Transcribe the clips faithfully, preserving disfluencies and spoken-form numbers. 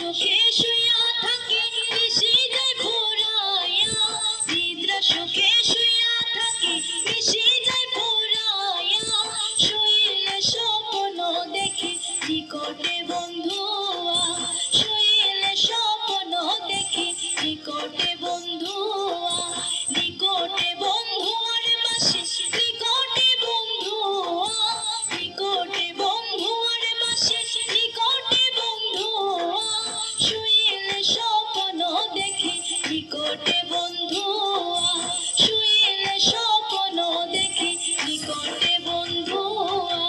সুখে শুইয়া থাকি, নিশি যায় ফুরাইয়া। নিদ্রা সুখে শুইয়া থাকি, নিশি যায় ফুরাইয়া। শুইলে স্বপ্ন দেখি, নিকটে বন্ধু আ। শুইলে স্বপ্ন দেখি, নিকটে বন্ধু আ। নিকটে বন্ধু আর বাসি, নিকটে বন্ধু আ। নিকটে বন্ধু আর বাসি, নিকটে বন্ধু আ। শুইলে স্বপ্ন দেখি, নিকটে বন্ধু আ। শুইলে স্বপ্ন দেখি, নিকটে বন্ধু আ।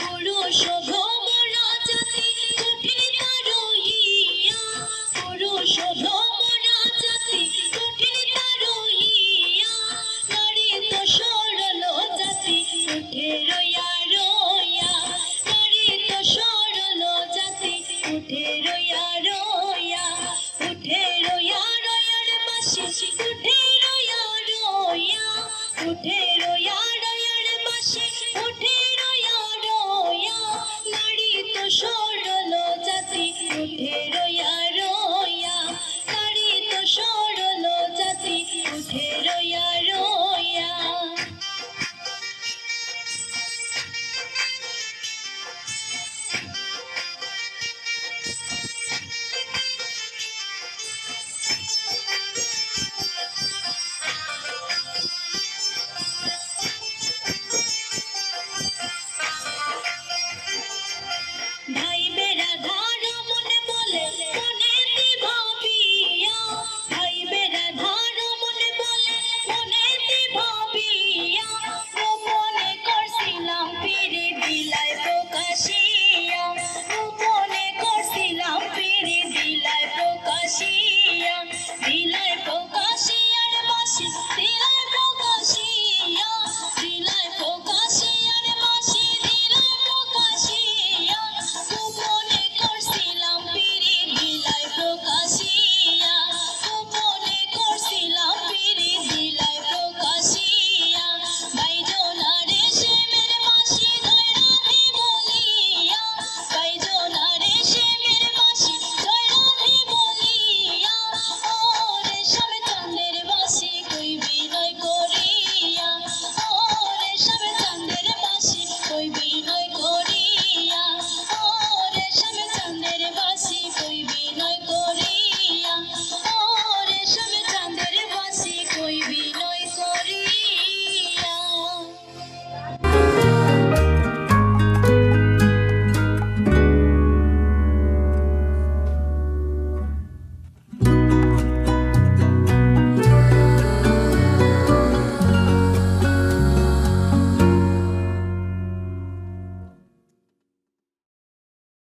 পুরুষ